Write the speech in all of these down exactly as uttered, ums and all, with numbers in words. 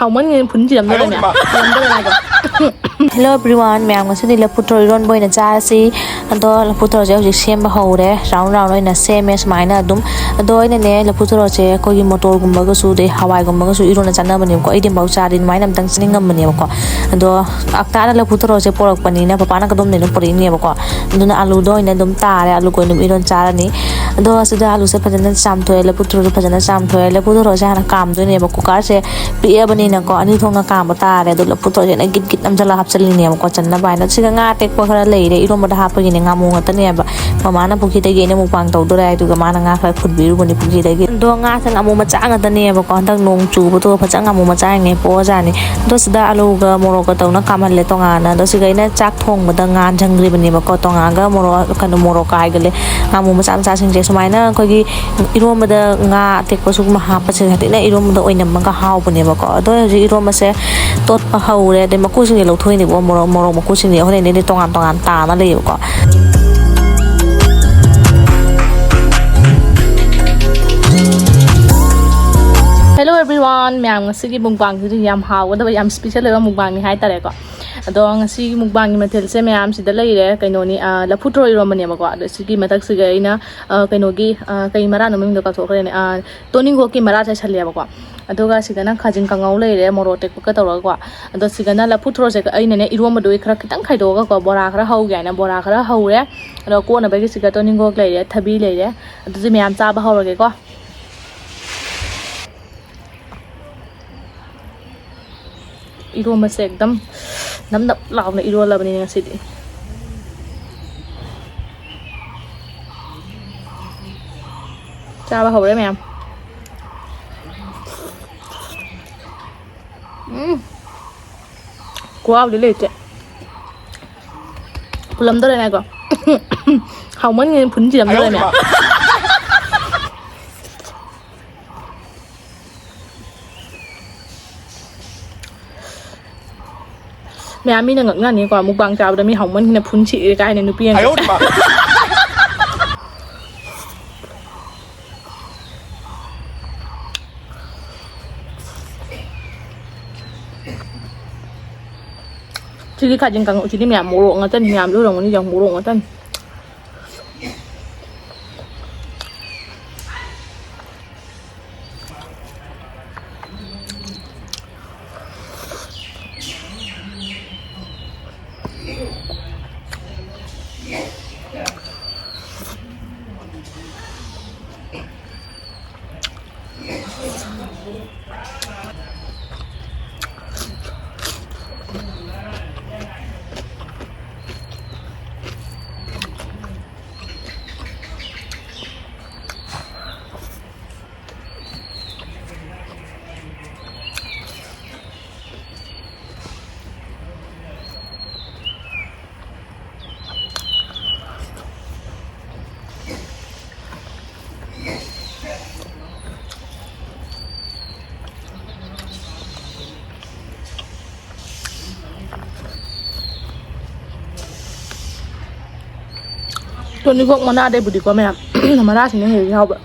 ꯍꯥꯎꯃꯟꯒꯤꯗꯅ ꯐꯨꯟ ꯆꯤꯔꯝꯗꯣꯔꯦ ꯃꯌꯥꯝ꯫ ꯆꯤꯔꯝꯗꯣꯔꯦ ꯍꯥꯏꯗꯣ꯫ Hello everyone, ꯃꯌꯥꯝ, ꯉꯁꯤꯗꯤ ꯂꯐꯨ ꯊꯔꯣ ꯏꯔꯣꯟꯕ ꯑꯣꯏꯅ ꯆꯥꯔꯁꯤ꯫ ꯑꯗꯣ ꯂꯐꯨ ꯊꯔꯣꯁꯦ ꯍꯧꯖꯤꯛ ꯁꯦꯝꯕ ꯍꯧꯔꯦ, round round ꯑꯣꯏꯅ ꯁꯦꯝꯃꯦ ꯁꯨꯃꯥꯏꯅ ꯑꯗꯨꯝ꯫ ꯑꯗꯣ ꯑꯩꯅꯅꯦ, ꯂꯐꯨ ꯊꯔꯣꯁꯦ ꯑꯩꯈꯣꯏꯒꯤ ꯃꯣꯇꯣꯔꯒꯨꯝꯕꯒꯁꯨ ꯑꯗꯩ ꯍꯋꯥꯏꯒꯨꯝꯕꯒꯁꯨ ꯏꯔꯣꯟꯅ ꯆꯥꯅꯕꯅꯦꯕꯀꯣ꯫ ꯑꯩꯗꯤ ꯑꯃꯨꯛ ꯆꯥꯗ꯭ꯔꯤ, ꯑꯗꯨꯃꯥꯏꯅ ꯑꯝꯇꯪ ꯆꯥꯅꯤꯡꯉꯝꯕꯅꯦꯕꯀꯣ꯫ ꯑꯗꯣ ꯑꯛꯇꯥꯅ ꯂꯐꯨ ꯊꯔꯣꯁꯦ ꯄꯣꯔꯛꯄꯅꯤꯅ, ꯄꯄꯥꯅ ꯀꯗꯣꯝꯗꯩꯅꯣ ꯄꯨꯔꯛꯏꯅꯦꯕꯀꯣ꯫ ꯑꯗꯨꯅ ꯑꯂꯨꯗ ꯑꯣꯏꯅ ꯑꯗꯨꯝ ꯇꯥꯔꯦ, ꯑꯂꯨꯒ ꯑꯗꯨꯝ ꯏꯔꯣꯟ ꯆꯥꯔꯅꯤ꯫ ꯑꯗꯣ ꯑꯁꯤꯗ ꯑꯂꯨꯁꯦ ꯐꯖꯅ ꯆꯥꯝꯊꯣꯛꯑꯦ, ꯂꯐꯨ ꯊꯔꯣꯁꯦ ꯐꯖꯅ ꯆꯥꯝꯊꯣꯛꯑꯦ꯫ ꯂꯐꯨ ꯊꯔꯣꯁꯦ ꯍꯥꯟꯅ ꯀꯥꯝꯗꯣꯏꯅꯦꯕ, ꯀꯨꯀꯔꯁꯦ ꯄꯤꯛꯑꯕꯅꯤꯅꯀꯣ, ꯑꯅꯤ ꯊꯣꯛꯅ ꯀꯥꯝꯕ ꯇꯥꯔꯦ꯫ ꯑꯗꯣ ꯂꯐꯨ ꯊꯔꯣꯁꯦ ꯑꯩꯅ ꯒꯤꯠ ꯒꯤꯠ ꯅꯝꯖꯜꯂ ꯍꯥꯞꯆꯜꯂꯤꯅꯦꯕꯀꯣ, ꯆꯟꯅꯕ ꯍꯥꯏꯅ꯫ ꯁꯤꯗ ꯉꯥ ꯑꯇꯦꯛꯄ ꯈꯔ ꯂꯩꯔꯦ, ꯏꯔꯣꯟꯕꯗ ꯍꯥꯞꯄꯒꯤꯅꯦ, ꯉꯥꯃꯨ ꯉꯥꯛꯇꯅꯦꯕ꯫ ꯃꯃꯥꯅ ꯄꯨꯈ꯭ꯔꯤꯗꯒꯤ ꯑꯩꯅ ꯃꯨꯛꯕꯥꯡ ꯇꯧꯗꯣꯔꯦ ꯍꯥꯏꯗꯨꯒ ꯃꯥꯅ ꯉꯥ ꯈꯔ ꯈꯨꯟꯕꯤꯔꯨꯕꯅꯤ ꯄꯨꯈ꯭ꯔꯤꯗꯒꯤ꯫ ꯑꯗꯣ ꯉꯥꯁꯦ ꯉꯥꯃꯨ ꯃꯆꯥ ꯉꯥꯛꯇꯅꯦꯕꯀꯣ, ꯍꯟꯗꯛ ꯅꯣꯡ ꯆꯨꯕꯗꯣ ꯐꯖꯅ ꯉꯥꯃꯨ ꯃꯆꯥ ꯌꯥꯝ ꯄꯣꯛꯑꯖꯥꯠꯅꯤ꯫ ꯑꯗꯣ ꯁꯤꯗ ꯑꯂꯨꯒ ꯃꯣꯔꯣꯛꯀ ꯇꯧꯅ ꯀꯥꯝꯍꯜꯂꯦ ꯇꯣꯉꯥꯟꯅ꯫ ꯑꯗꯣ ꯁꯤꯒ ꯑꯩꯅ ꯆꯥꯛ ꯊꯣꯡꯕꯗ ꯉꯥꯟ ꯁꯪꯈ꯭ꯔꯤꯕꯅꯦꯕꯀꯣ, ꯇꯣꯉꯥꯟꯒ ꯃꯣꯔꯣꯛ, ꯀꯩꯅꯣ, ꯃꯣꯔꯣꯛꯀ ꯍꯥꯏꯒꯜꯂꯦ, ꯉꯥꯃꯨ ꯃꯆꯥ ꯃꯆꯥꯁꯤꯡꯁꯦ꯫ ꯁꯨꯃꯥꯏꯅ ꯑꯩꯈꯣꯏꯒꯤ ꯏꯔꯣꯟꯕꯗ ꯉꯥ ꯑꯇꯦꯛꯄ ꯁꯤꯒꯨꯝꯕ ꯍꯥꯞꯄꯁꯦ ꯍꯦꯟꯅ ꯏꯔꯣꯟꯕꯗ ꯑꯣꯏꯅꯝꯃꯒ ꯍꯥꯎꯕꯅꯦꯕꯀꯣ꯫ ꯑꯗꯣ ꯍꯧꯖꯤꯛ ꯏꯔꯣꯟꯕꯁꯦ ꯇꯣꯠꯄ ꯍꯧꯔꯦ꯫ ꯑꯗꯩ ꯃꯀꯨꯁꯤꯡꯁꯦ ꯂꯧꯊꯣꯛꯏꯅꯦꯕꯀꯣ, ꯃꯣꯔꯣꯛ, ꯃꯣꯔꯣꯛ ꯃꯀꯨꯁꯤꯡꯁꯦ ꯍꯣꯔꯦꯟꯗꯩꯗꯤ ꯇꯣꯉꯥꯟ ꯇꯣꯉꯥꯟ ꯇꯥꯅ ꯂꯩꯌꯦꯕꯀꯣ꯫ Hello everyone, ꯃꯌꯥꯝ, ꯉꯁꯤꯒꯤ ꯃꯨꯛꯕꯥꯡꯁꯤꯗꯤ ꯌꯥꯝ ꯍꯥꯎꯒꯗꯕ, ꯌꯥꯝ special ꯑꯣꯏꯕ ꯃꯨꯛꯕꯥꯡꯅꯤ ꯍꯥꯏꯇꯥꯔꯦꯀꯣ꯫ ꯑꯗꯣ ꯉꯁꯤꯒꯤ ꯃꯨꯛꯕꯥꯡꯒꯤ ꯃꯊꯦꯜꯁꯦ ꯃꯌꯥꯝꯁꯤꯗ ꯂꯩꯔꯦ, ꯀꯩꯅꯣꯅꯤ, ꯑ, ꯂꯐꯨ ꯊꯔꯣ ꯏꯔꯣꯝꯕꯅꯦꯕꯀꯣ꯫ ꯑꯗꯣ ꯁꯤꯒꯤ ꯃꯊꯛꯁꯤꯒ ꯑꯩꯅ, ꯑ, ꯀꯩꯅꯣꯒꯤ, ꯑ, ꯀꯩ ꯃꯔꯥꯅꯣ ꯃꯃꯤꯡꯗꯣ ꯀꯥꯎꯊꯣꯛꯈ꯭ꯔꯦꯅꯦ, ꯑ, ꯇꯣꯅꯤꯡꯈꯣꯛꯀꯤ ꯃꯔꯥ ꯆꯥꯏꯁꯜꯂꯦꯕꯀꯣ꯫ ꯑꯗꯨꯒ ꯁꯤꯗꯅ ꯈꯥꯖꯤꯡ ꯀꯥꯡꯉꯧ ꯂꯩꯔꯦ, ꯃꯣꯔꯣꯛ ꯑꯇꯦꯛꯄꯒ ꯇꯧꯔꯒꯀꯣ꯫ ꯑꯗꯣ ꯁꯤꯗꯅ ꯂꯐꯨ ꯊꯔꯣꯁꯦ ꯑꯩꯅꯅꯦ ꯏꯔꯣꯝꯕꯗꯨꯒꯤ ꯈꯔ ꯈꯤꯇꯪ ꯈꯥꯏꯗꯣꯛꯑꯒꯀꯣ, ꯕꯣꯔꯥ ꯈꯔ ꯍꯧꯒꯦ ꯍꯥꯏꯅ ꯕꯣꯔꯥ ꯈꯔ ꯍꯧꯔꯦ꯫ ꯑꯗꯣ ꯀꯣꯠꯅꯕꯒꯤ ꯁꯤꯗ ꯇꯣꯅꯤꯡꯈꯣꯛ ꯂꯩꯔꯦ, ꯊꯕꯤ ꯂꯩꯔꯦ꯫ ꯑꯗꯨꯗꯤ ꯃꯌꯥꯝ ꯆꯥꯕ ꯍꯧꯔꯒꯦꯀꯣ꯫ ꯏꯔꯣꯝꯕꯁꯦ ꯑꯦꯛꯗꯝ ꯅꯞ ꯅꯞ ꯂꯥꯎꯅ ꯏꯔꯣꯜꯂꯕꯅꯤꯅꯦ ꯉꯁꯤꯗꯤ꯫ ꯆꯥꯕ ꯍꯧꯔꯦ ꯃꯌꯥꯝ꯫ ꯎꯝ꯫ ꯈꯨꯍꯥꯎꯗꯤ ꯂꯩꯇꯦ꯫ ꯐꯨꯜꯂꯝꯗꯣꯔꯦ ꯉꯥꯏꯈꯣ꯫ ꯍꯥꯎꯃꯟꯒꯤꯗꯅ ꯐꯨꯟ ꯆꯤꯔꯝꯗꯣꯔꯦ ꯃꯌꯥꯝ꯫ ꯃꯌꯥꯝ ꯃꯤꯅ ꯉꯛꯅꯅꯤꯀꯣ, ꯃꯨꯛꯕꯥꯡ ꯆꯥꯕꯗ ꯃꯤ ꯍꯥꯎꯃꯟꯈꯤꯅ ꯐꯨꯟ ꯁꯤꯛꯑꯦ ꯀꯥꯏꯅ ꯅꯨꯄꯤ ꯑꯃ꯫ ꯁꯤꯒꯤ ꯈꯥꯖꯤꯡ ꯀꯥꯡꯉꯧꯁꯤꯗꯤ ꯃꯌꯥꯝ ꯃꯣꯔꯣꯛ ꯉꯥꯛꯇꯅꯤ, ꯃꯌꯥꯝ ꯂꯣꯏꯔꯝꯒꯅꯤ, ꯌꯥꯝ ꯃꯣꯔꯣꯛ ꯉꯥꯛꯇꯅꯤ꯫ ꯇꯣꯅꯤꯈꯣꯛ ꯃꯅꯥꯗꯩꯕꯨꯗꯤꯀꯣ ꯃꯌꯥꯝ, ꯃꯅꯥꯁꯤꯡꯅ ꯍꯦꯟꯅ ꯍꯥꯎꯕ꯫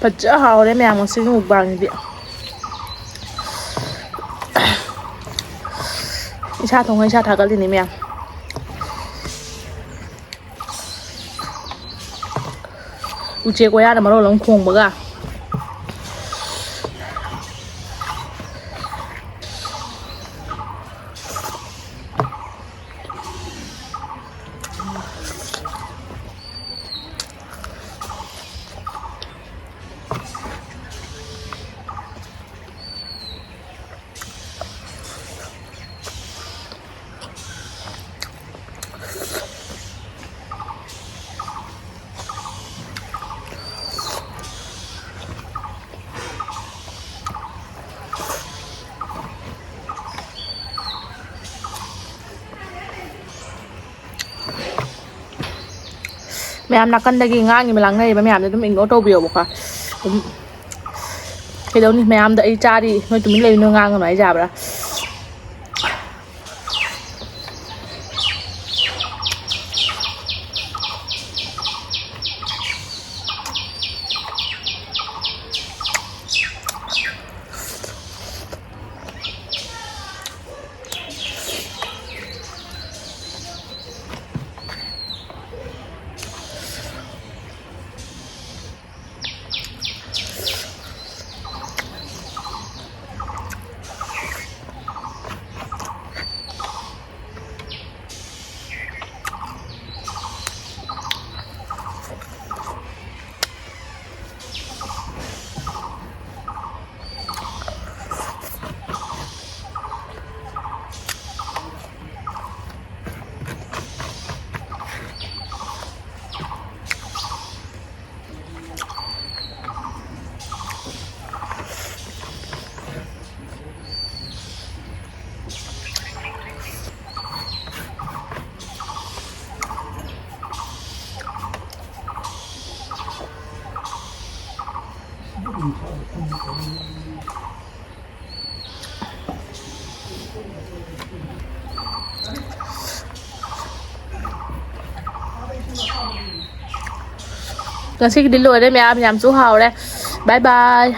ꯐꯖ ꯍꯥꯎꯔꯦ ꯃꯌꯥꯝ, ꯉꯁꯤꯒꯤ ꯃꯨꯛꯕꯥꯡꯁꯤꯗꯤ꯫ ꯏꯁꯥ ꯊꯣꯡꯉ ꯏꯁꯥ ꯊꯥꯒꯠꯂꯤꯅꯤ ꯃꯌꯥꯝ꯫ ꯎꯆꯦꯛ ꯋꯥꯌꯥꯅ ꯃꯔꯣꯜ ꯑꯃ ꯈꯣꯡꯕꯒ꯫ ꯃꯌꯥꯝ ꯅꯥꯀꯟꯗꯒꯤ ꯉꯥꯡꯉꯤꯕ ꯂꯥꯡꯅꯔꯤꯕ ꯃꯌꯥꯝꯗꯣ ꯑꯗꯨꯝ ignore ꯇꯧꯕꯤꯌꯣꯕꯀꯣ꯫ ꯑꯗꯨꯝ ꯀꯩꯗꯧꯅꯤ, ꯃꯌꯥꯝꯗ ꯑꯩ ꯆꯥꯔꯤ, ꯅꯣꯏ ꯇꯨꯃꯤꯟ ꯂꯩꯌꯨ, ꯅꯣꯏ ꯉꯥꯡꯒꯅꯨ ꯍꯥꯏ ꯌꯥꯕ꯭ꯔꯥ? ꯉꯁꯤꯒꯤꯗꯤ ꯂꯣꯏꯔꯦ ꯃꯌꯥꯝ, ꯌꯥꯝꯁꯨ ꯍꯥꯎꯔꯦ꯫ ꯕꯥꯏ ꯕꯥꯏ꯫